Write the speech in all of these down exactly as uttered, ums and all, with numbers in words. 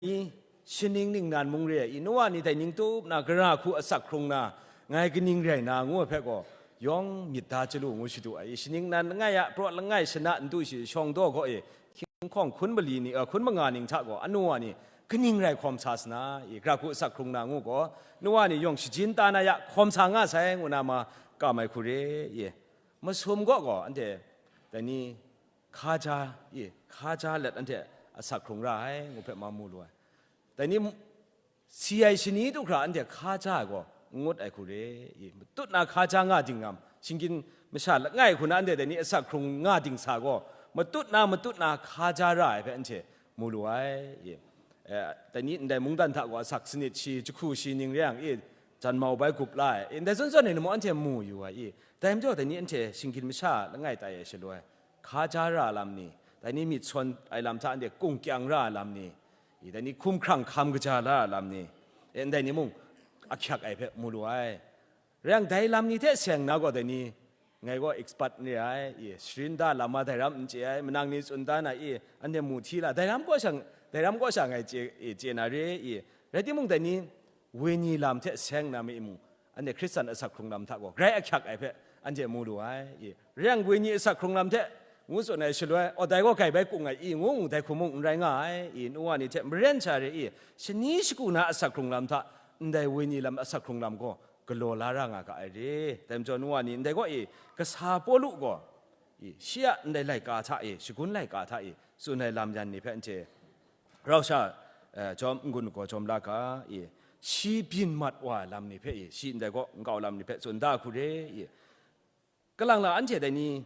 ni, shaning ningnan mung re ai, i, nu wa ni dai ning tup na, gara hku asak hkrung na, ngai kaning rai na, ngu ai hpe gaw, yawng myit da chyalu ngu shadu ai, i, shaning nan langai a, praw langai shana ntu shi shawng daw gaw, i, hkying hkawng hkun mali ni, a, hkun manga ning hta gaw, anu wa ni, kaning rai hkawm sa sana, i, gara hku asak hkrung na ngu gaw, nu wa ni yawng shajin ta na ya, hkawm sa nga sai, ngu na ma kam ai hku re, i, masum gaw gaw, anhte, dai ni, hkaja, i, hkaja let anhte asak hkrung ra ai, ngu hpe ma mu lu ai. Dai ni, si ai shani du hkra anhte hkaja ai gaw, n ngut ai hku re, i, matut na hkaja nga ding ngam, shinggyim masha langai hku na anhte dai ni asak hkrung nga ding sa gaw, matut na, matut na hkaja ra ai hpe anhte mu lu ai, i. Eh, dai ni ndai mungdan hta gaw asak sanit shi, jahku shi ning re yang, i, janmau bai gup la ai, i, ndai zawn zawn e ni mung anhte mu yu ai, i. Dai majaw dai ni anhte shinggyim masha langai tai ai shaloi, hkaja ra lam ni, dai ni myit sawn ai lam hta anhte kungkyang ra lam ni, i, dai ni hkumhkrang hkam kaja la lam ni, e, ndai ni mung ahkyak ai hpe mu lu ai. Rai yang, dai lam ni hte seng na gaw, dai ni, ngai gaw expert n re ai, i, sharin da lam a dai ram n chye ai, manang ni tsun da na, i, anhte mu hti la, dai ram kaw sha, dai ram kaw sha ngai chye, i, chye na re, i, rai timung, dai ni, wenyi lam hte seng na mi mung, anhte Hkristan asak hkrung lam hta gaw grai ahkyak ai hpe anhte mu lu ai, i, rai yang, wenyi asak hkrung lam hte ngu tsun ai shaloi, aw, dai gaw grai bai kung ai, i, ngu ngu dai hku mung n rai nga ai, i, nu wa ni hte maren sha re, i, shani shagu na asak hkrung lam hta, ndai wenyi lam asak hkrung lam gaw galaw la ra nga ga ai re. Dai majaw, nu wa ni ndai gaw, i, kasa Pawlu gaw, i, shi a ndai laika hta e, shagun laika hta e, tsun ai lam yan ni hpe anhte rau sha, eh, jawm n-gun gaw jawm la ga, i, shi byin mat wa ai lam ni hpe, i, shi ndai gaw nkau lam ni hpe tsun da hku re, i, kalang la anhte dai ni,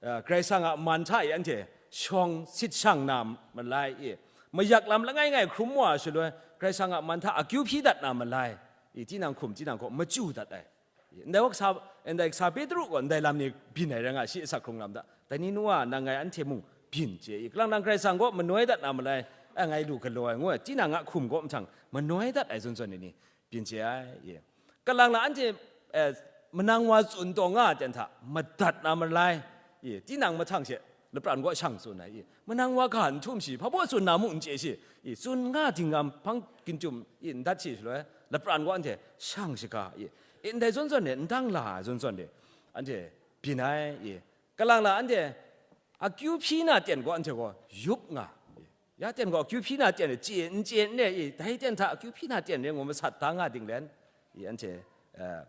eh, Karai Kasang a man hta e anhte shawng sit shang na malai, i, mayak lam langai ngai hkrum wa shaloi, Karai Kasang a man hta akyu hpyi dat na malai, i, tinang hkum tinang hkaw machyu dat ai. Ndai wa kasa, ndai kasa Petru gaw ndai lam ni byin ai rai nga, shi asak hkrung lam hta. Dai ni nu wa, nang ngai anhte mung byin chye i, kalang nang Karai Kasang gaw manoi dat na malai, a, ngai lu galaw ai, ngu ai, tinang a hkum gaw mahtang manoi dat ai zawn zawn ni, byin chye ai, i. Kalang la anhte, eh, manang wa tsun taw nga ai ten hta madat na malai, i, tinang mahtang she lapran gaw shang tsun ai, i. Manang wa ga n htum shi, hpa baw tsun na mung n chye shi, i, tsun nga ding ngam hpang ginchyum, i, n dat shi shaloi, lapran gaw anhte shang shaga, i, i, ndai zawn zawn de, n dang la ai zawn zawn de, anhte byin ai, i, kalang la anhte akyu hpyi na ten gaw anhte gaw yup nga, i, ya ten gaw akyu hpyi na ten e chye n chye n re, i, dai ten hta akyu hpyi na ten re ngu masat da nga ding len, i, anhte, eh,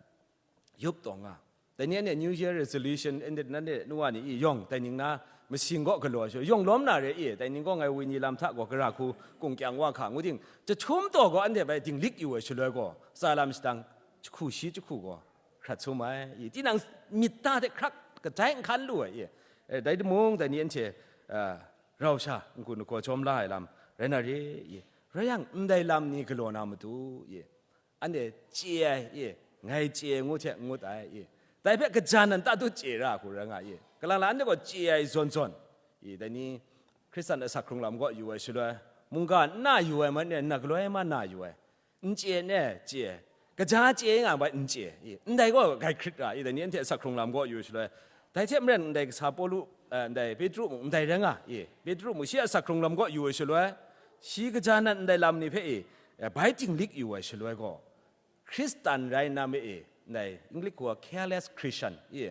yup taw nga. Dai ni anhte New Year resolution, anhte nan de nu wa ni, i, yawng, dai ning na masing gaw galaw ai shaloi, yawng lawm na re, i, dai ning gaw ngai wenyi lam hta gaw gara hku kungkyang wa hka ngu ting, jahtum taw gaw anhte bai dinglik yu ai shaloi gaw, tsa lam shadang jahku shi jahku gaw hkrat sum ai, i, tinang myit da hte hkrak kadai n hkan lu ai, i, eh, dai timung, dai ni anhte, eh, rau sha n-gun n-gaw jawm la ai lam rai na re, i, rai yang, ndai lam ni galaw na matu, i, anhte chye ai, i, ngai chye ngu hte n ngut ai, i, dai hpe kaja nan tatut chye ra hku rai nga, i, kalang la anhte gaw chye ai zawn zawn, i, dai ni Hkristan asak hkrung lam gaw yu ai shaloi, mungga n na yu ai, man e, n na galoi ma na yu ai, n chye n e chye, kaja chye nga bai n chye, i, ndai gaw grai hkrit ra, i, dai ni anhte asak hkrung lam gaw yu ai shaloi, dai hte maren ndai kasa Pawlu, eh, ndai Petru mung ndai rai nga, i, Petru mung shi asak hkrung lam gaw yu ai shaloi, shi kaja nan ndai lam ni hpe, i, eh, bai dinglik yu ai shaloi gaw, Hkristan rai na me e, ndai English gaw careless Christian, i,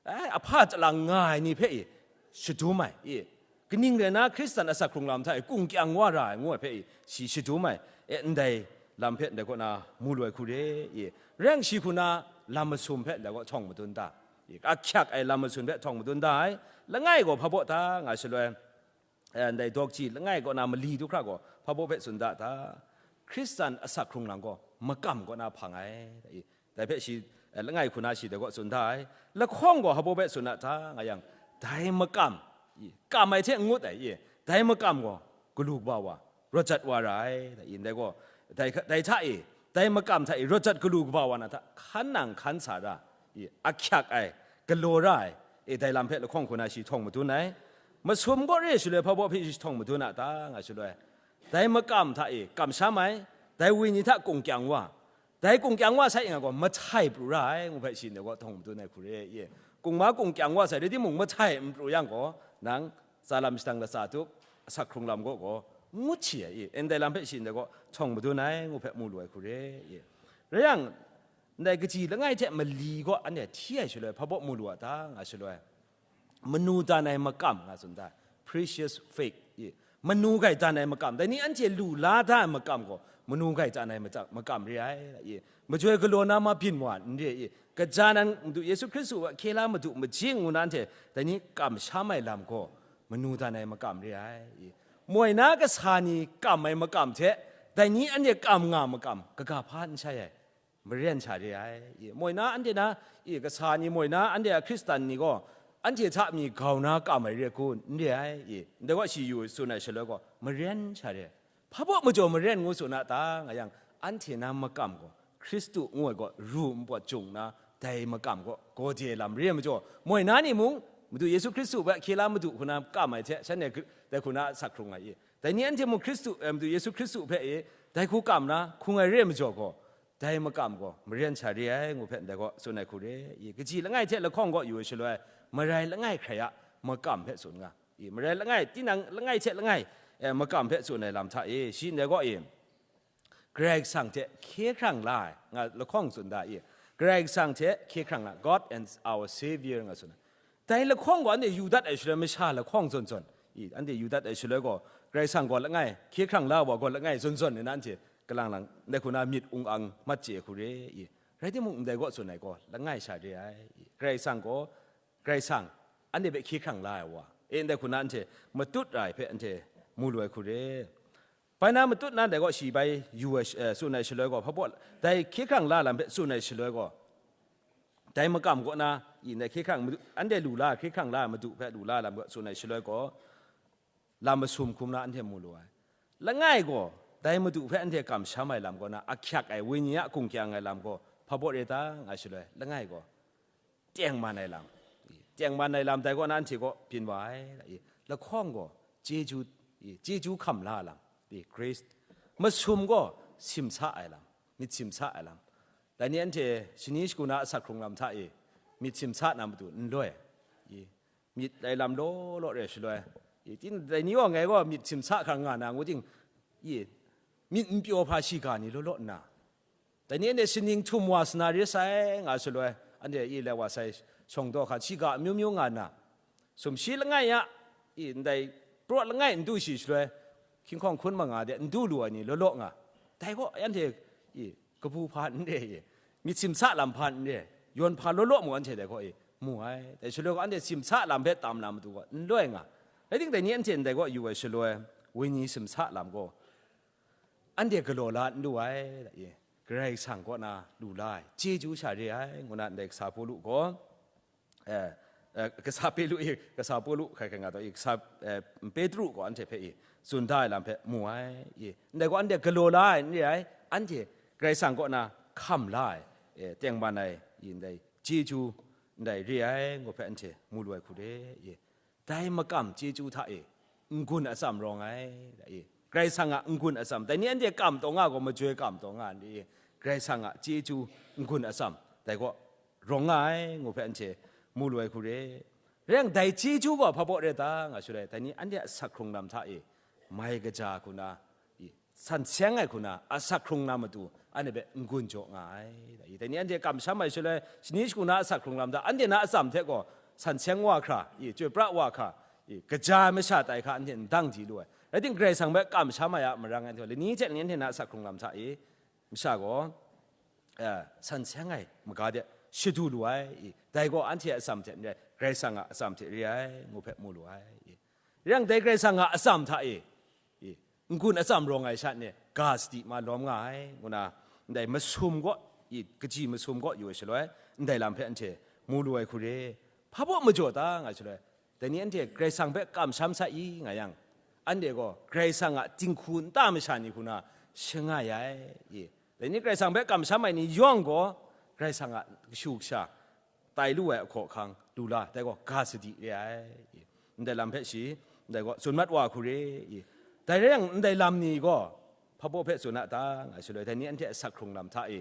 ai, ahpa chyalang nga ai ni hpe, i, shadum ai, i, kaning rai na Hkristan asak hkrung lam hta e kungkyang wa ra ai ngu ai hpe, i, shi shadum ai, e, ndai lam hpe ndai kaw na mu lu ai hku re, i, rai yang shi hku na lam masum hpe ndai kaw htawng madun da, i, ahkyak ai lam masum hpe htawng madun da ai, langai gaw hpa baw ta nga shaloi, eh, ndai dawk ji langai kaw na mali du hkra gaw hpa baw hpe tsun da ta? Hkristan asak hkrung lam gaw makam kaw na hpang ai, i, dai hpe shi, eh, langai hku na shi dai kaw tsun da ai. Lahkawng gaw hpa baw hpe tsun da ta nga yang, dai makam, i, kam ai hte n ngut ai, i, dai makam gaw galu kaba wa, rawt jat wa ra ai, i, ndai gaw, dai, dai hta e, dai makam hta e rawt jat galu kaba wa na hta hkan nang hkan sa ra, i, ahkyak ai, galaw ra ai, e, dai lam hpe lahkawng hku na shi htawng madun ai. Masum gaw re shaloi hpa baw hpe shi htawng madun a ta nga shaloi, dai makam hta e kamsham ai, dai wenyi hta kungkyang wa, dai kungkyang wa sai nga gaw, mahtai pru ra ai, ngu hpe shi ndai gaw htawng madun ai hku re, i, kungma kungkyang wa sai rai timung, mahtai n pru yang gaw, nang tsa lam shadang latsa tup, asak hkrung lam gaw gaw, ngut shi ai i, ndai lam hpe shi ndai gaw htawng madun ai ngu hpe mu lu ai hku re i. Rai yang, ndai kaji langai hte mali gaw anhte hti ai shaloi, hpa baw mu lu a ta, nga shaloi, manu dan ai makam, nga tsun da, precious faith i, manu gai dan ai makam, dai ni anhte lu la da ai makam gaw, manu gai dan ai maca-, makam re ai i, majoi galaw na ma byin wa n re i, kaja nan Madu Yesu Hkristu a hkye la Madu majing ngu na anhte dai ni kamsham ai lam gaw, manu dan ai makam re ai i, moi na kasa ni kam ai makam hte, dai ni anhte kam nga makam, kaga hpa n shai ai, maren sha re ai i, moi na anhte na i, kasa ni moi na anhte a Hkristan ni gaw, anhte hta mi grau na kam ai re kun, n re ai i, ndai gaw shi yu tsun ai shaloi gaw, maren sha re ai. Hpa baw majaw maren ngu tsun a ta, nga yang, anhte na makam gaw, Hkristu ngu ai gaw, ru npawt jung nna, dai makam gaw, gawde lam re ai majaw, moi na ni mung, Madu Yesu Hkristu hpe hkye la Madu hku na kam ai hte, shanhte dai hku na asak hkrung ai i. Dai ni anhte mung Hkristu, eh, Madu Yesu Hkristu hpe i, dai hku kam na, hkung ai re ai majaw gaw, dai makam gaw, maren sha re ai ngu hpe ndai gaw tsun ai hku re i. Kaji langai hte lahkawng gaw yu ai shaloi, marai langai hkrai a makam hpe tsun nga i. Marai langai, tinang langai hte langai, eh, makam hpe tsun ai lam hta i, shi ndai gaw i, Karai Kasang hte hkye hkrang la ai, nga lahkawng tsun da i, Karai Kasang hte hkye hkrang la, God and our Savior, nga tsun ai. Dai lahkawng gaw anhte yu dat ai shaloi, masha lahkawng zawn zawn i, anhte yu dat ai shaloi gaw, Karai Kasang gaw langai, hkye hkrang la wa gaw langai zawn zawn ni na anhte kalang lang, ndai hku na myit ung ang mat chye hku re i. Rai timung, ndai gaw tsun ai gaw, langai sha re ai i. Karai Kasang gaw, Karai Kasang, anhte hpe hkye hkrang la ai wa, e, ndai hku na anhte matut ra ai hpe anhte mu lu ai hku re. Bai na matut na dai gaw, shi bai yu ai sh-, eh, tsun ai shaloi gaw, hpa baw, dai hkye hkrang la lam hpe tsun ai shaloi gaw, dai makam kaw na, i ndai hkye hkrang madu, anhte lu la, hkye hkrang la ai Madu hpe lu la lam gaw tsun ai shaloi gaw, lam masum hkrum na anhte mu lu ai. Langai gaw, dai Madu hpe anhte kamsham ai lam kaw na, ahkyak ai, wenyi a hkungkyang ai lam gaw, hpa baw re ta, nga shaloi, langai gaw, tengman ai lam, tengman ai lam dai kaw na anhte kaw byin wa ai, lahkawng gaw chyeju, chyeju hkam la ai lam, grace, masum gaw simsa ai lam, myit simsa ai lam. Dai ni anhte shani shagu na asak hkrung lam hta e myit simsa na matu n loi, myit ai lam law law re shaloi, tin dai ni gaw ngai gaw myit simsa hkra nga na ngu ting, myit n pyaw hpa shiga ni law law nna, dai ni anhte shaning htum wa sa na re sai nga shaloi, anhte e lai wa sai shawng daw hkan, shiga amyu myu nga nna, sumshi langai a, i ndai praw langai n du shi shaloi, hkinghkawng hkun manga de n du lu ai ni law law nga, dai gaw anhte i kabu hpa n re i, myit simsa lam hpa n re, yawn hpa law law mu anhte dai gaw i mu ai. Dai shaloi gaw anhte simsa lam hpe tam na matu gaw n loi nga. Rai timung, dai ni anhte ndai gaw yu ai shaloi, wenyi simsa lam gaw, anhte galaw la n lu ai, i, Karai Kasang kaw na lu la ai, chyeju sha re ai, ngu na ndai kasa Pawlu gaw, eh, eh, kasa Pawlu i, kasa Pawlu hkai hkai nga taw i, kasa, eh, Petru gaw anhte hpe i, tsun da ai lam hpe mu ai, i, ndai gaw anhte galaw la ai n re ai, anhte Karai Kasang kaw na hkam la ai, eh, tengman ai, i, ndai chyeju ndai re ai, ngu hpe anhte mu lu ai hku re, i. Dai makam chyeju hta e, n-gun atsam rawng ai, dai e, Karai Kasang a n-gun atsam, dai ni anhte kam taw nga gaw, majoi kam taw nga ai, Karai Kasang a chyeju n-gun atsam, dai gaw rawng nga ai, ngu hpe anhte mu lu ai hku re. Rai yang, dai chyeju gaw hpa baw re ta nga shaloi, dai ni anhte a asak hkrung lam hta e, mai kaja hku na, i, san seng ai hku na asak hkrung na matu, anhte hpe n-gun jaw nga ai. Dai ni anhte kamsham ai shaloi, shani shagu na asak hkrung lam hta, anhte na atsam hte gaw san seng wa hkra, i, chyoi pra wa hkra, i, kaja ai masha tai hkra anhte n dang di lu ai. Rai timung, Karai Kasang hpe kamsham ai a marang anhte gaw, lani hte lani anhte na asak hkrung lam hta i, masha gaw, eh, san seng ai maga de shadu lu ai, i, dai gaw anhte a atsam hte n rai, Karai Kasang a atsam hte re ai, ngu hpe mu lu ai, i. Rai yang, dai Karai Kasang a atsam hta e, i, n-gun atsam rawng ai sha ni ga sadi ma lawm nga ai, ngu na, ndai masum gaw, i, kaji masum gaw yu ai shaloi, ndai lam hpe anhte mu lu ai hku re. Hpa baw majaw ta nga ai shaloi, dai ni anhte Karai Kasang hpe kamsham sa i nga yang, anhte gaw Karai Kasang a dinghku nta masha ni hku na shangai ai, i. Dai ni Karai Kasang hpe kamsham ai ni yawng gaw, Karai Kasang a kashu kasha, tai lu ai ahkaw ahkang lu la, dai gaw ga sadi re ai. Ndai lam hpe shi, ndai gaw tsun mat wa hku re i. Dai rai yang, ndai lam ni gaw hpa baw hpe tsun a ta nga ai shaloi, dai ni anhte asak hkrung lam hta e,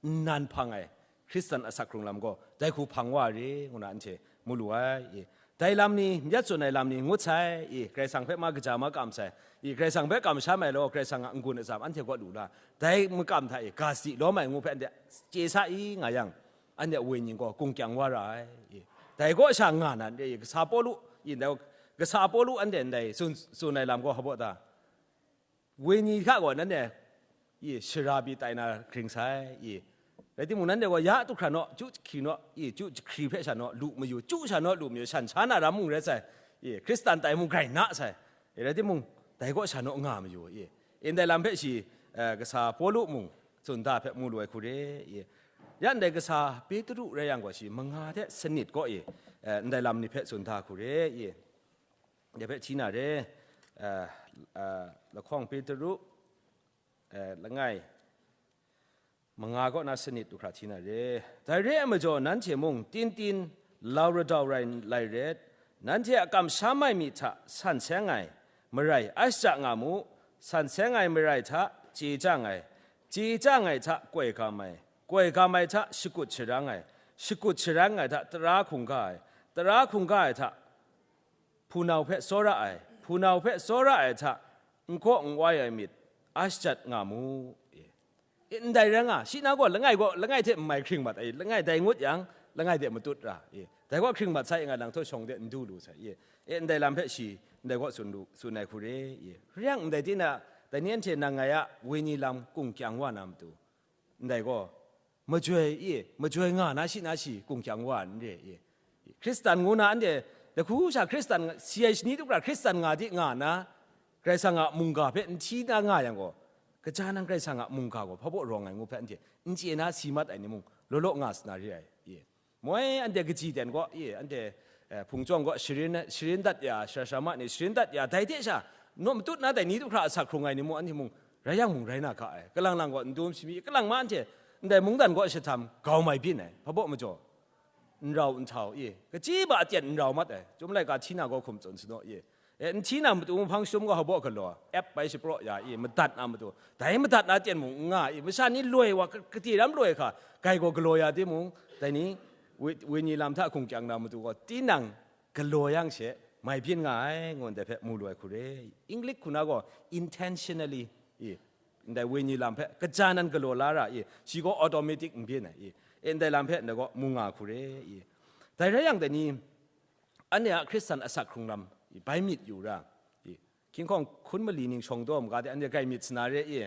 nnan hpang ai Hkristan asak hkrung lam gaw dai hku hpang wa re, ngu na anhte mu lu ai i. Dai lam ni, myit tsun ai lam ni ngut sai, i, Karai Kasang hpe ma kaja makam sai, i, Karai Kasang hpe kamsham ai law, Karai Kasang a n-gun atsam anhte kaw lu la, dai makam hta e ga si lawm ai ngu hpe anhte chye sa i nga yang, anhte a wenyi gaw kungkyang wa ra ai, i. Dai kaw sha nga na n re i, kasa Pawlu, i, ndai, kasa Pawlu anhte ndai tsun, tsun ai lam gaw hpa baw ta? Wenyi hta gaw nanhte, i, shara pyi tai na hkring sai, i. Rai timung, nanhte gaw ya du hkra naw, chyu jahkri naw, i, chyu jahkri hpe sha naw lu mayu, chyu sha naw lu mayu, shan sha na ram mung rai sai, i, Hkristan tai mung grai na sai, i, rai timung, dai kaw sha naw nga mayu, i. I, ndai lam hpe shi, eh, kasa Pawlu mung tsun da hpe mu lu ai hku re, i. Ya ndai kasa Petru rai yang gaw shi manga hte sanit gaw, i, eh, ndai lam ni hpe tsun da hku re, i. Dai hpe hti na re, eh, eh, lahkawng Petru, eh, langai manga kaw na sanit du hkra hti na re. Dai re ai majaw, nanhte mung tin tin lau radau rai lai ret, nanhte a kamsham ai myit hta san seng ai marai a shachya nga mu, san seng ai marai hta chye chyang ai, chye chyang ai hta koi gam ai, koi gam ai hta shakut sharang ai, shakut sharang ai hta tara hkungga ai, tara hkungga ai hta hpunau hpe tsawra ai, hpunau hpe tsawra ai hta n hkaw n wai ai myit a shajat nga mu, e. E, ndai rai nga, shi na gaw langai gaw, langai hte n mai hkring mat ai, langai dai ngut yang, langai de matut ra, e. Dai gaw hkring mat sai nga, nang htaw shawng de n du lu sai, e. E, ndai lam hpe shi, ndai gaw tsun lu, tsun ai hku re, e. Rai yang, ndai tina, dai ni anhte nang ngai a wenyi lam kungkyang wa na matu, ndai gaw, majoi, i, majoi nga na shi na shi, kungkyang wa n re, i. Hkristan ngu na anhte, dai hku sha Hkristan, si ai shani du hkra Hkristan nga di nga na, Karai Kasang a mungga hpe n hti na nga yang gaw, kaja nang Karai Kasang a mungga gaw hpa baw rawng ai ngu hpe anhte n chye na si mat ai ni mung, law law nga sa na re ai, i. Moi anhte kaji ten gaw, i, anhte, eh, hpung chyawng gaw sharin, sharin dat ya, sara sara ma ni sharin dat ya, dai hte sha, naw matut na dai ni du hkra asak hkrung ai ni mung, anhte mung, rai yang mung rai na ga ai. Kalang lang gaw n dum shami, kalang ma anhte, ndai mungdan gaw shahtam, gau mai byin ai, hpa baw majaw, n rau n htau, i, kachyi ba aten n rau mat ai, Chyum laika hti na gaw hkum tsun sa naw, i, e, n hti na matu mung hpang shum gaw hpa baw galaw, ep bai shapraw ya, i, madat na matu, dai madat na aten mung n nga, i, masha ni loi wa, ka-, kati ram loi hka, grai gaw galaw ya timung, dai ni, wi-, wenyi lam hta hkungkyang na matu gaw, tinang, galaw yang she, mai byin nga ai, ngu ndai hpe mu lu ai hku re. Inglik hku na gaw, intentionally, i, ndai wenyi lam hpe, kaja nan galaw la ra, i, shi gaw automatic n byin ai, i, e, ndai lam hpe ndai gaw mu nga hku re, i. Dai rai yang dai ni, anhte a Hkristan asak hkrung lam, i, bai myit yu ra, i, hkinghkawng hkun mali ning shawng daw maga de, anhte grai myit sa na re, i,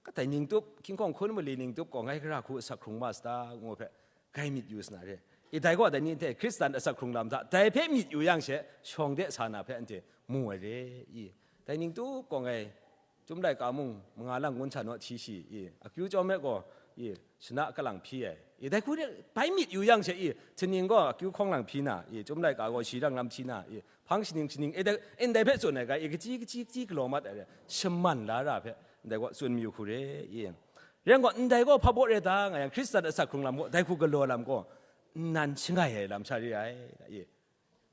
kadai ning tup, hkinghkawng hkun mali ning tup gaw ngai gara hku asak hkrung ma sa ta, ngu hpe, grai myit yu sa na re. I, dai gaw, dai ni hte Hkristan asak hkrung lam hta, dai hpe myit yu yang she, shawng de sa na hpe anhte mu ai re, i. Dai ning tup gaw ngai, Chyum laika mung, manga lang ngun sa naw hti shi, i. Akyu chyawm e gaw, i, shana kalang hpyi ai. I, dai hku de, bai myit yu yang she, i, htingning gaw akyu hkawng lang hpyi na, i, Chyum laika gaw shi rang lam hti na, i, hpang shaning shaning, e, dai, e, ndai hpe tsun ai ga, e, kachyi, kachyi, kachyi galaw mat ai re, shaman la ra hpe, ndai gaw tsun mayu hku re, i. Rai yang gaw, ndai gaw hpa baw re ta nga yang, Hkristan asak hkrung lam gaw, dai hku galaw lam gaw, nnan shangai ai lam sha re ai, i.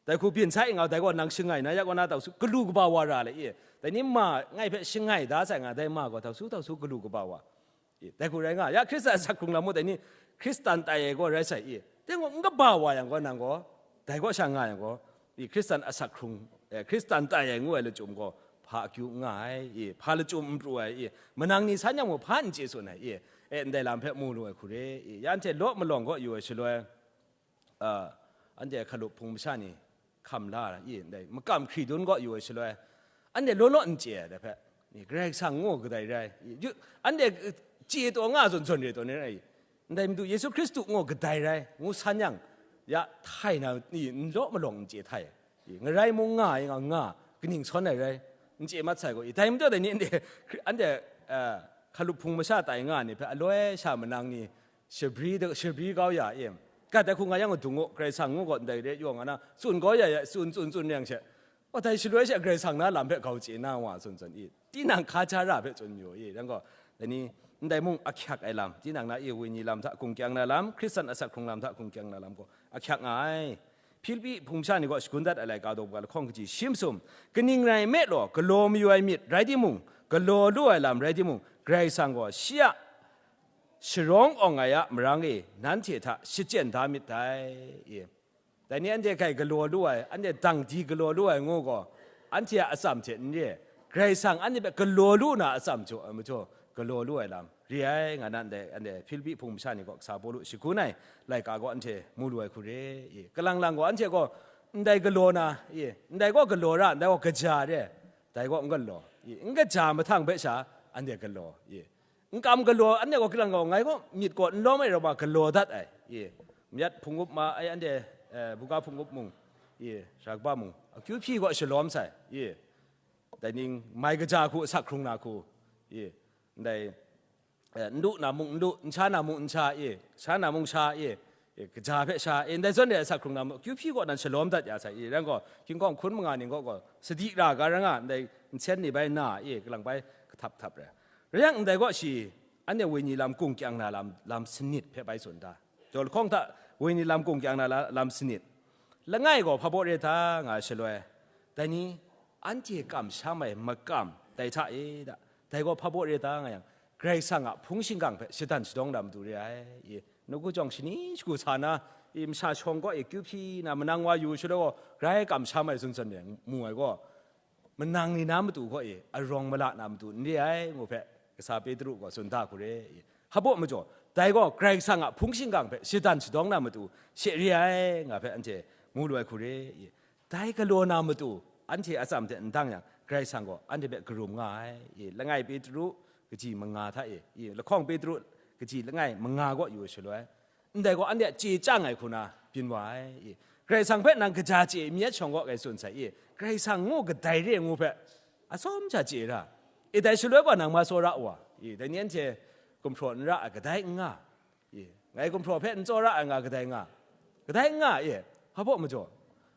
Dai hku byin sai nga, dai gaw nang shangai na, ya gaw na tau su, galu kaba wa ra le, i. Dai ni ma ngai hpe shangai da sai nga, dai ma gaw tau su, tau su, galu kaba wa. I, dai hku rai nga, ya Hkristan asak hkrung lam mung dai ni, Hkristan tai ai gaw rai sai, i. Dai gaw n kaba wa yang gaw, nang gaw, dai gaw sha nga yang gaw, i, Hkristan asak hkrung, eh, Hkristan tai ai ngu ai lachyum gaw, hpa akyu n nga ai, i, hpa lachyum n pru ai, i, manang ni san yang mung hpa n chye tsun ai, i, e, ndai lam hpe mu lu ai hku re, i, ya anhte law malawng gaw yu ai shaloi, a, anhte hkalup hpung masha ni hkam la ai, i, ndai makam hkri dun gaw yu ai shaloi, anhte law law n chye ai dai hpe, i, Karai Kasang ngu kadai rai, i, yu, anhte, eh, chye taw nga zawn zawn re taw ni rai, ndai Madu Yesu Hkristu ngu kadai rai, ngu san yang, ya, htai na, i, n law malawng n chye htai ai, i, ngarai mung nga ai nga, nga, kaning sawn ai rai, n chye mat sai gaw, i, dai majaw dai ni anhte, anhte, eh, hkalup hpung masha tai nga ai ni hpe aloi sha manang ni, shabri de, shabri kau ya e. Kat ai hku nga yang dung u, Karai Kasang ngu gaw ndai re yaw nga na, tsun kau ya ya, tsun, tsun, tsun yang she, wa, dai shaloi she Karai Kasang na lam hpe grau chye na wa, tsun, tsun, i. Tinang hka ja ra hpe tsun mayu, i, yang gaw, dai ni, ndai mung ahkyak ai lam, tinang na, i, wenyi lam hta hkungkyang na lam, Hkristan asak hkrung lam hta hkungkyang na lam gaw, ahkyak nga ai. Hpilipi hpung masha ni gaw shagun dat ai laika daw ga lahkawng kaji shi masum, kaning rai nme law, galaw mayu ai myit rai timung, galaw lu ai lam rai timung, Karai Kasang gaw shi a sharawng awng ai a marang e nanhte hta shachyen da myit dai, i. Dai ni anhte hkai galaw lu ai, anhte dang di galaw lu ai ngu gaw, anhte a atsam hte n re ai, Karai Kasang anhte hpe galaw lu na atsam jaw ai majaw, galaw lu ai lam re ai, nga na ndai, anhte Hpilipi hpung masha ni gaw kasa Pawlu shagun ai laika gaw anhte mu lu ai hku re, i, kalang lang gaw anhte gaw ndai galaw na, i, ndai gaw galaw ra, ndai gaw kaja re, dai gaw n galaw, i, n kaja mahtang hpe sha anhte galaw, i, n kam galaw, anhte gaw kalang gaw, ngai gaw myit gaw n lawm ai rau ma galaw dat ai, i, myit hpung up ma ai, anhte, eh, buga hpung up mung, i, rakba mung, akyu hpyi gaw shalawm sai, i, dai ning mai kaja hku asak hkrung na hku, i, ndai, eh, n lu na mung n lu, n sha na mung n sha, i, sha na mung sha, i, i, kaja hpe sha, i, ndai zawn re ai asak hkrung na mung, akyu hpyi gaw nan shalawm dat ya sai, i, rai gaw, hkying hkawng hkun manga ning gaw gaw, sadi ra ga ra nga, ndai nsen ni bai na, i, kalang bai kahtap htap re. Rai yang, ndai gaw shi, anhte wenyi lam kung kyang na lam, lam sanit hpe bai tsun da. Jaw lahkawng hta wenyi lam kung kyang na la-, lam sanit. Langai gaw hpa baw re ta nga ai shaloi, dai ni, anhte kamsham ai makam dai hta e da. Dai gaw hpa baw re ta nga yang, Karai Kasang a hpung shingkang hpe shatan shadawng na matu re ai. I, nawku jawng shani shagu sa na, i, masha shawng gaw i kyu hpyi na manang wa yu shaloi gaw, grai kamsham ai zawn zawn e mu ai gaw, manang ni na matu gaw e, arawng mala na matu n re ai, ngu hpe, kasa Petru gaw tsun da hku re, i. Hpa baw majaw, dai gaw Karai Kasang a hpung shingkang hpe shatan shadawng na matu she re ai, nga hpe anhte mu lu ai hku re, i. Dai galaw na matu, anhte atsam hte n dang yang, Karai Kasang gaw anhte hpe karum nga ai, i. Langai Petru kaji manga hta e, i. Lahkawng Petru kaji langai manga gaw yu shaloi, ndai gaw anhte a chye chyang ai hku na byin wa ai, i. Karai Kasang hpe nang kaja chye myit shawng gaw ngai tsun sai, i. Karai Kasang ngu kadai re ngu hpe atsawm sha chye ra, i. Dai shaloi gaw nang ma tsawra wa, i. Dai ni anhte gumhpraw n ra ai kadai n nga, i. Ngai gumhpraw hpe n tsawra ai nga kadai nga, kadai n nga, i. Hpa baw majaw,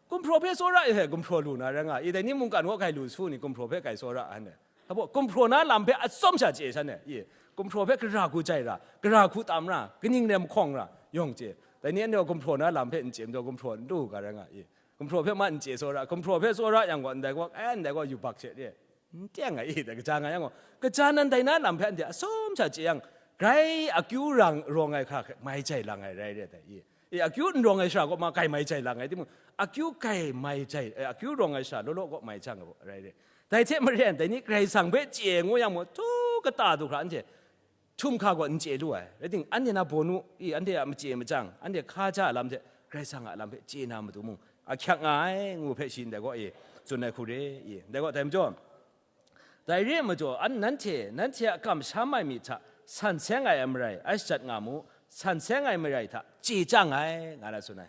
gumhpraw hpe tsawra ai hpe gumhpraw lu na rai nga, i. Dai ni mungkan gaw grai lu su ni, gumhpraw hpe grai tsawra ai hpe. Hpa baw, gumhpraw na lam hpe atsawm sha chye shan e, i, gumhpraw hpe gara hku jai ra, gara hku tam ra, kaning rai mahkawng ra, yawng chye. Dai ni anhte gaw gumhpraw na lam hpe n chye majaw, gumhpraw n lu ga rai nga, i, gumhpraw hpe ma n chye tsawra, gumhpraw hpe tsawra yang gaw, ndai gaw, eh, ndai gaw yubak she re, n teng ai, i, dai kaja nga yang gaw, kaja nan dai na lam hpe anhte atsawm sha chye yang, grai akyu rang rawng ai hkra hkra mai jai lang ai rai re dai, i. E, akyu n rawng ai shara kaw ma kai mai jai lang ai timung, akyu kai mai jai, e, akyu rawng ai shara law law kaw mai jang ai rai re. Dai hte maren, dai ni Karai Kasang hpe chye ngu yang mung, htu kata du hkra anhte htum hka gaw n chye lu ai. Rai timung, anhte na bawnu, i, anhte a machye machyang, anhte hkaja lam hte Karai Kasang a lam hpe chye na matu mung, ahkyak nga ai, ngu hpe shi ndai gaw, e, tsun ai hku re, i, ndai gaw dai majaw, dai re ai majaw, an-, nanhte, nanhte a kamsham ai myit hta san seng ai a marai, ai shajat nga mu, san seng ai marai hta chye chyang ai, nga na tsun ai.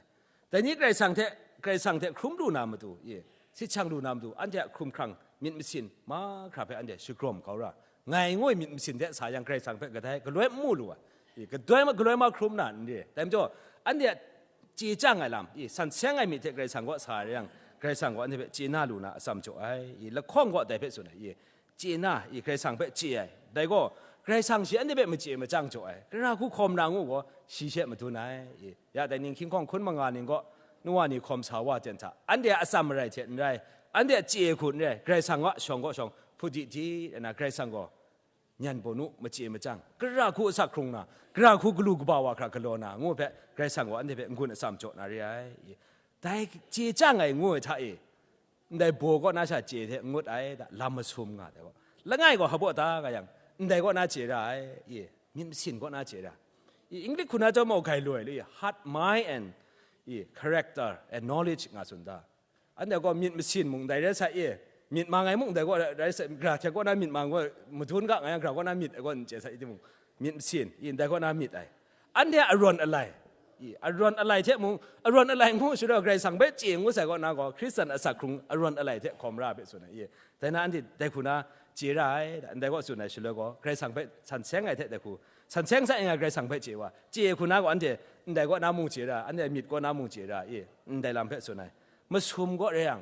Dai ni Karai Kasang hte, Karai Kasang hte hkrum lu na matu, i, sit shang lu na matu, anhte a hkrum hkrang myit masin mahkra hpe anhte shagrawm kau ra, ngai ngu ai myit masin hte sa yang Karai Kasang hpe kadai galoi n mu lu ai, i, kadai ma, galoi ma hkrum na n re. Dai majaw, anhte a chye chyang ai lam, i, san seng ai myit hte Karai Kasang kaw sa ai yang, Karai Kasang gaw anhte hpe chye na lu na atsam jaw ai, i, lahkawng gaw dai hpe tsun ai, i, chye na, i, Karai Kasang hpe chye ai. Dai gaw, Karai Kasang shi anhte hpe machye machyang jaw ai, gara hku hkawm na ngu gaw, shi she madun ai, i, ya dai ning hkying hkawng hkun manga ning gaw, nu wa ni hkawm sa wa ten hta, anhte a atsam marai hte n rai, anhte a chye hku n rai, Karai Kasang a shawng kaw shawng hput di di, nna Karai Kasang gaw, nyan bawnu machye machyang, gara hku asak hkrung na, gara hku galu kaba wa hkra galaw na, ngu hpe Karai Kasang gaw anhte hpe n-gun atsam jaw na re ai. Dai chye chyang ai ngu ai hta e, ndai baw kaw na sha chye hte n ngut ai, da, lam masum nga dai gaw. Langai gaw hpa baw ta nga yang, ndai kaw na chye ra ai, i, myit masin kaw na chye ra. I, English hku na chyawm gaw grai lu ai, i, heart, mind and, i, character and knowledge nga tsun da. Anhte gaw myit masin mung dai rai sai e, myit mang ai mung dai gaw rai sai, gara hte kaw na myit mang gaw, madun ga nga yang gara kaw na myit ai gaw n chye sai, i timung, myit masin, i ndai kaw na myit ai. Anhte arawn alai, i, arawn alai hte mung, arawn alai ngu shaloi Karai Kasang hpe chye ngu sai kaw na gaw, Hkristan asak hkrung arawn alai hte hkawm ra hpe tsun ai, i, dai na anhte dai hku na chye ra ai, ndai kaw tsun ai shaloi gaw, Karai Kasang hpe san seng ai hte dai hku, san seng sa nga Karai Kasang hpe chye wa, chye hku na gaw anhte ndai kaw na mung chye ra, anhte myit kaw na mung chye ra, i, ndai lam hpe tsun ai. Masum gaw rai yang,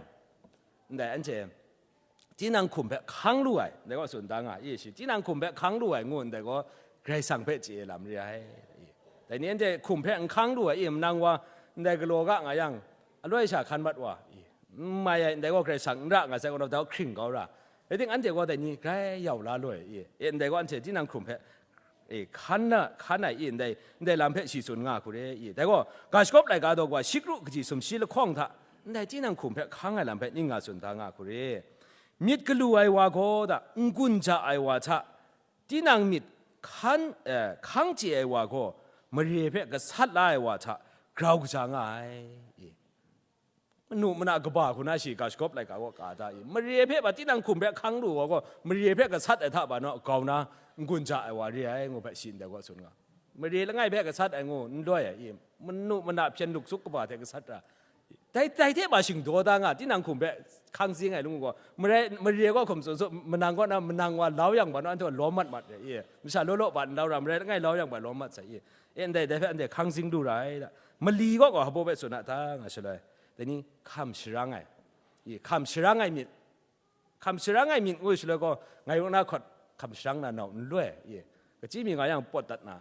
ndai anhte tinang hkum hpe hkang lu ai, ndai gaw tsun da nga, i shi, tinang hkum hpe hkang lu ai ngu ndai gaw, Karai Kasang hpe chye lam re ai, i. Dai ni anhte hkum hpe n hkang lu ai, i, manang wa, ndai galaw ga nga yang, aloi sha hkan mat wa, i, n mai ai, ndai gaw Karai Kasang n ra nga sai gaw, dai gaw hkring kau ra. Rai timung, anhte gaw dai ni grai yau la lu ai, i, e, ndai gaw anhte tinang hkum hpe e, hkan na, hkan ai i, ndai, ndai lam hpe shi tsun nga hku re i. Dai gaw, ga shagawp laika daw wa, shikru kaji sumshi lahkawng hta, ndai tinang hkum hpe hkang ai lam hpe ning nga tsun da nga hku re. Myit galu ai wa gaw da, n-gun ja ai wa hta, tinang myit hkan, eh, hkang chye ai wa gaw, mare hpe gasat la ai wa hta grau kaja nga ai. I. Manu mana kaba hku na shi ga shagawp laika gaw ka da i. Mare hpe ba tinang hkum hpe hkang lu wa gaw, mare hpe gasat ai hta ba naw, grau na n-gun ja ai wa re ai, ngu hpe shi ndai gaw tsun nga. Mare langai hpe gasat ai ngu n loi ai i. Manu mana hpyen luk suk kaba hte gasat ra. Dai, dai hte ba shingdaw da nga, tinang hkum hpe hkang zing ai lamu gaw, mare, mare gaw hkum tsun su, manang kaw na, manang wa lau yang ba naw, anhte gaw lawm mat mat re i. Masha law law ba n lau ra, mare langai lau yang ba lawm mat sai i. E, ndai, dai hpe anhte hkang zing lu ra ai da. Mali gaw gaw hpabaw hpe tsun a ta nga shaloi, dai ni hkam sharang ai, i, hkam sharang ai myit, hkam sharang ai myit ngu shaloi gaw, ngai rawng na hkawt hkam sharang na nau n loi, i, kachyi mi nga yang pawt dat na.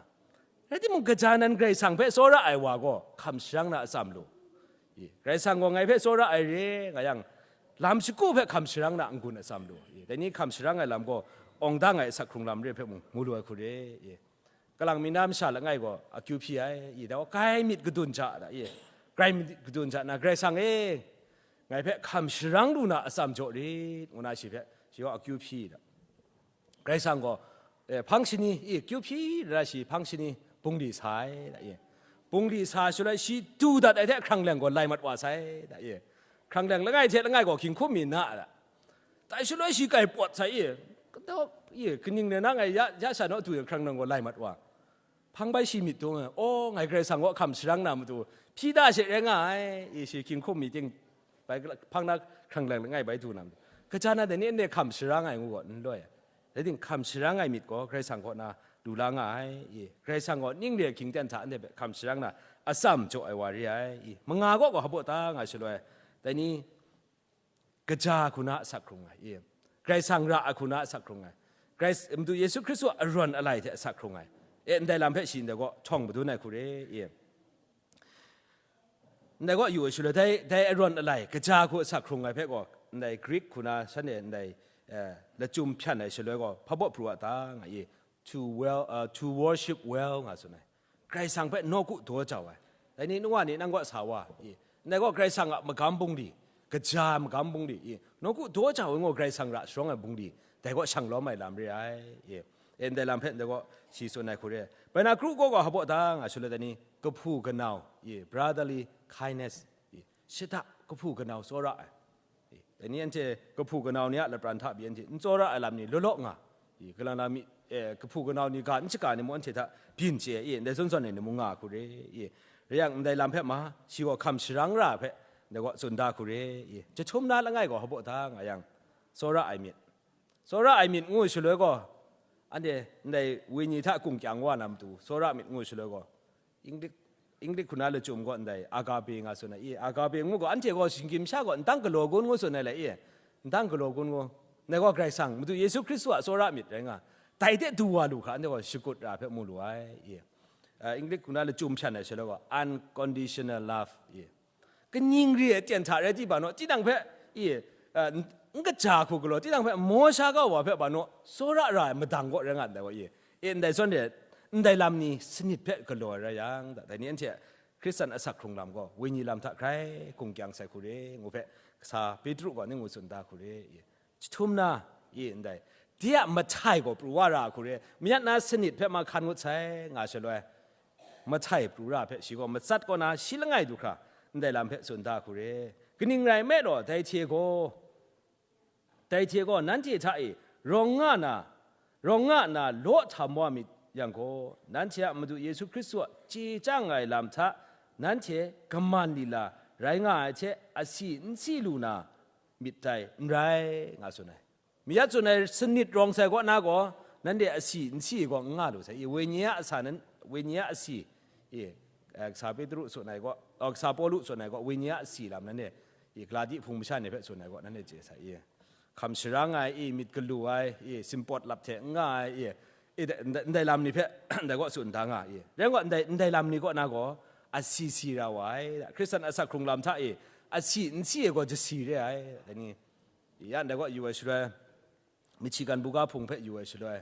Rai timung, gaja nan Karai Kasang hpe tsawra ai wa gaw, hkam sharang na atsam lu, i, Karai Kasang gaw ngai hpe tsawra ai re nga yang, lam shagu hpe hkam sharang na n-gun atsam lu, i, dai ni hkam sharang ai lam gaw, awng dang ai asak hkrung lam re hpe mung mu lu ai hku re, i. Kalang mi na masha langai gaw akyu hpyi ai, i, dai gaw, grai myit gadun ja da, i, grai myit gadun ja na, Karai Kasang e, ngai hpe hkam sharang lu na atsam jaw rit, ngu na shi hpe, shi gaw akyu hpyi da. Karai Kasang gaw, eh, hpang shani, i, kyu hpyi da, shi hpang shani bungli sa ai da, i. Bungli sa shaloi shi du dat ai hte hkrang leng gaw lai mat wa sai da, i. Hkrang leng langai hte langai gaw hkinghkum mi na da. Dai shaloi shi kai pawt sai i, kata i, kaning rai na ngai ya, ya sha naw du yang hkrang nang gaw lai mat wa. Hpang bai shi myit dung ai, aw, ngai Karai Kasang kaw hkam sharang na matu, hpyi da she rai nga ai, i, shi hkinghkum mi ting, bai hpang na hkrang lang langai bai du na matu. Kaja na dai ni anhte hkam sharang ai ngu gaw n loi ai. Dai ting hkam sharang ai myit gaw Karai Kasang kaw na lu la nga ai, i, Karai Kasang gaw ning re ahkying ten hta anhte hpe hkam sharang na atsam jaw ai wa re ai, i, manga gaw gaw hpabaw ta nga shaloi, dai ni, kaja hku na asak hkrung ai, i. Karai Kasang ra ai hku na asak hkrung ai. Karai, Madu Yesu Hkristu a arawn alai hte asak hkrung ai. E, ndai lam hpe shi ndai gaw htawng madun ai hku re, i. Ndai gaw yu ai shaloi, dai, dai arawn alai, kaja hku asak hkrung ai hpe gaw, ndai Greek hku na shanhte ndai, eh, lachyum hpyan ai shaloi gaw, hpabaw pru a ta nga i, to well, uh, to worship well nga tsun ai. Karai Kasang hpe nawku daw jau ai. Dai ni, nu wa ni, nang kaw sa wa, i. Ndai gaw Karai Kasang a magam bungli, kaja ai magam bungli, i. Nawku daw jau ai ngaw, Karai Kasang ra sharawng ai bungli, dai gaw shang lawm ai lam re ai, i. E, ndai lam hpe ndai gaw shi tsun ai hku re ai. Bai na kru gaw gaw hpabaw da nga shaloi dai ni, kahpu kanau, i, brotherly kindness, i, shada kahpu kanau tsawra ai. I, dai ni anhte kahpu kanau ni a lapran hta pyi anhte n tsawra ai lam ni law law nga. I, kalang na mi, eh, kahpu kanau ni ga n shaga ni mung anhte hta byin chye ai, i, ndai zawn zawn e ni mung nga hku re, i, rai yang, ndai lam hpe ma, shi gaw hkam sharang ra hpe, ndai gaw tsun da hku re, i, jahtum na langai gaw hpabaw da nga yang, tsawra ai myit. Tsawra ai myit ngu shaloi gaw, anhte ndai wenyi hta kung kyang wa na matu, tsawra myit ngu shaloi gaw, Inglik, Inglik hku na lachyum gaw ndai agape nga tsun ai, i, agape ngu gaw, anhte gaw shinggyim sha gaw ndang galaw gun ngu tsun ai le, i, ndang galaw gun ngu, ndai gaw Karai Kasang, Madu Yesu Hkristu a tsawra myit rai nga, dai hte du wa lu hkra, anhte gaw shakut ra hpe mu lu ai, i. Ah, Inglik hku na lachyum hpyan ai shaloi gaw, unconditional love, i. Kaning re ai aten hta rai timung naw, tinang hpe, i, ah, n, n kaja hku galaw, tinang hpe maw sha kau wa hpe ba naw, tsawra ra ai madang gaw rai nga ndai gaw, i. E, ndai zawn re, ndai lam ni sanit hpe galaw ai rai yang, da, dai ni anhte Hkristan asak hkrung lam gaw, wenyi lam hta hkrai kung kyang sai hku re, ngu hpe, kasa Petru gaw ni ngu tsun da hku re, i. Jahtum na, i, ndai, de a mahtai gaw pru wa ra hku re, mayat na sanit hpe ma hkan ngut sai, nga shaloi, mahtai pru ra hpe shi gaw matsat kaw na shi langai du hkra, ndai lam hpe tsun da hku re. Kaning rai nme law, dai hte gaw, dai hte gaw nanhte hta e rawng nga na, rawng nga na law htam wa myit yang gaw, nanhte a Madu Yesu Hkristu a chye chyang ai lam hta nanhte kaman lila rai nga ai hte asi n si lu na myit dai n rai, nga tsun ai. Mayat tsun ai sanit rawng sai kaw na gaw, nanhte asi n si ai gaw n nga lu sai. I, wenyi a asa nan, wenyi a asi, i, eh, kasa Petru tsun ai gaw, oh, kasa Pawlu tsun ai gaw, wenyi a asi lam nanhte, i, Galati hpung masha ni hpe tsun ai gaw, nanhte chye sai, i. Hkam sharang ai, i, myit galu ai, i, simpawt lap hte n nga ai, i, i, ndai, ndai lam ni hpe, ndai gaw tsun da nga, i. Rai gaw, ndai, ndai lam ni kaw na gaw, asi si ra wa ai, Hkristan asak hkrung lam hta e, asi n si ai gaw, jasi re ai, dai ni, ya ndai gaw yu ai shaloi, Michigan buga hpung hpe yu ai shaloi,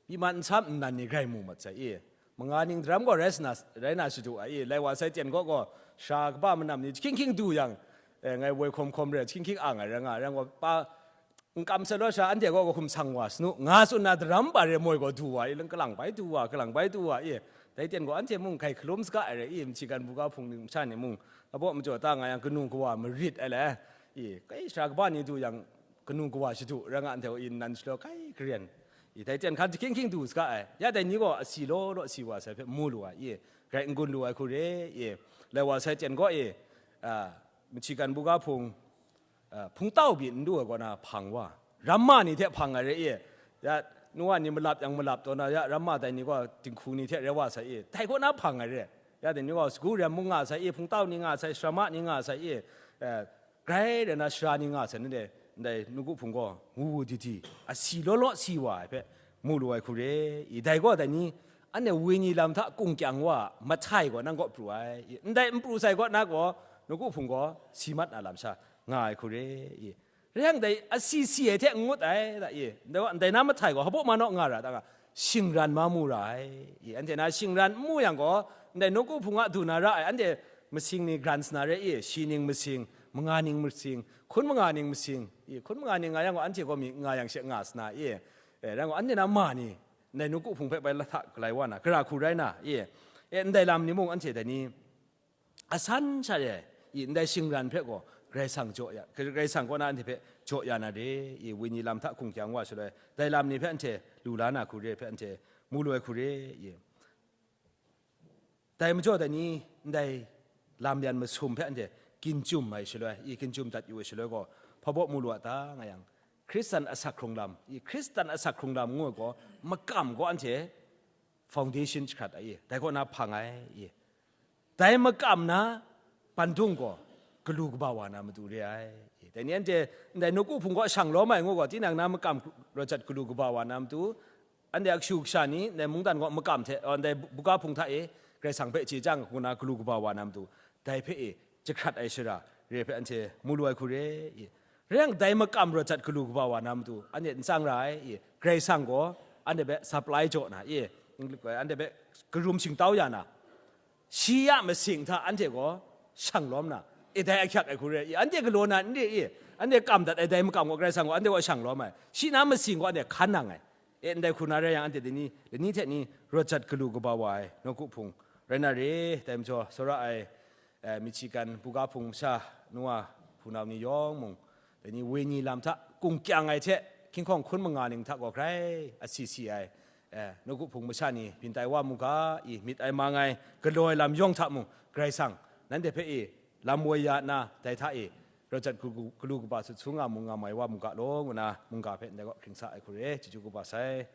Myi man nsam nnan ni grai mu mat sai i. Manga ning daram gaw rai sna, rai na shadu ai i. Lai wa sai tyen gaw gaw, sara kaba manam ni hkying hkying du yang, eh, ngai woi hkawm hkawm re, hkying hkying ang ai rai nga, rai gaw pa, n kam sai law sha, anhte gaw kahkum sang wa sanu, nga tsun na daram pa re moi gaw du wa i, lang kalang bai du wa, kalang bai du wa i. Dai tyen gaw anhte mung hkai hkalum saga ai re i, machigan buga hpung ning masha ni mung, abaw majaw ta nga yang kanu kawa marit ai le, i, kai sara kaba ni du yang, kanu kawa shadu ra nga, anhte gaw i nnan shalaw kai karen. I dai tyen hkan hkying hkying du saga ai. Ya dai ni gaw asi law law si wa sai hpe mu lu ai, i, grai n gun lu ai hku re, i, lai wa sai tyen gaw i, a, machigan buga hpung, a, hpungtau byin n du ai kaw na hpang wa, ramma ni hte hpang ai re i, ya, nu wa ni malap yang malap taw na, ya, ramma dai ni gaw dinghku ni hte rai wa sai i, dai kaw na hpang ai re. Ya dai ni gaw sagu rem mung nga sai i, hpungtau ni nga sai, sharama ni nga sai i, eh, grai rai na sara ni nga sai, ndai, ndai nawku hpung gaw, wu wu di di, asi law law si wa ai hpe, mu lu ai hku re i, dai gaw dai ni, anhte wenyi lam hta kungkyang wa, mahtai gaw nang kaw pru ai i, ndai n pru sai kaw na gaw, nawku hpung gaw si mat na lam sha nga ai hku re i, rai yang dai asi si ai hte n ngut ai, da i, ndai wa, ndai na mahtai gaw, hpabaw ma naw nga ra, da nga, shingran ma mu ra ai i, anhte na shingran n mu yang gaw, ndai nawku hpung a du na ra ai, anhte masing ni gran sna re i, shi ning masing, manga ning masing, hkun manga ning masing i, hkun manga ning nga yang gaw, anhte gaw mi nga yang she nga sna i, e, rai gaw, anhte na ma ni, ndai nawku hpung hpe bai lahta galai wa na, gara hku rai na, i, e, ndai lam ni mung anhte dai ni, asan sha re ai, i, ndai shingran hpe gaw Karai Kasang jaw ya, Karai Kasang kaw na anhte hpe jaw ya na re, i, wenyi lam hta hkungkyang wa shaloi, dai lam ni hpe anhte lu la na hku re hpe anhte mu lu ai hku re, i. Dai majaw dai ni, ndai lam yan masum hpe anhte ginchyum ai shaloi, i, ginchyum dat yu ai shaloi gaw, hpabaw mu lu a ta nga yang, Hkristan asak hkrung lam, i, Hkristan asak hkrung lam ngu ai gaw, makam gaw anhte foundation jahkrat ai, i, dai kaw na hpang ai, i. Dai makam na pandung gaw galu kaba wa na matu re ai, i. Dai ni anhte ndai nawku hpung gaw shang lawm ai ngu gaw, tinang na makam rawt jat galu kaba wa na matu, anhte a kashu kasha ni, ndai mungdan gaw makam hte, oh, ndai buga hpung hta e Karai Kasang hpe chye chyang ngu na galu kaba wa na matu, dai hpe e jahkrat ai shara re hpe anhte mu lu ai hku re, i. Rai yang dai makam rawt jat galu kaba wa na matu, anhte n tsang ra ai, i. Karai Kasang gaw anhte hpe supply jaw na, i, anhte hpe karum shingtau ya na, shi a masing hta anhte gaw shang lawm na, e, dai ahkyak ai hku re, i, anhte galaw na n re, i, anhte kam dat ai dai makam gaw Karai Kasang gaw anhte gaw shang lawm ai, shi na masing gaw anhte hkan nang ai, e, ndai hku na rai yang, anhte dai ni, lani hte ni rawt jat galu kaba wa ai nawku hpung rai na re, dai majaw, tsawra ai, eh, Michigan buga hpung masha, nu wa hpunau ni yawng mung, dai ni wenyi lam hta kungkyang ai hte, hkying hkawng hkun manga ning hta gaw grai asi si ai, eh, nawku hpung masha ni byin tai wa mu ga, i, myit ai mang ai galaw ai lam yawng hta mung, Karai Kasang, nanhte hpe i, lam woi ya nna, dai hta e, rawt jat galu, galu kaba sut su nga mu nga mai wa mu ga law, ngu na mungga hpe ndai kaw hkring sa ai hku re, chyeju kaba sai.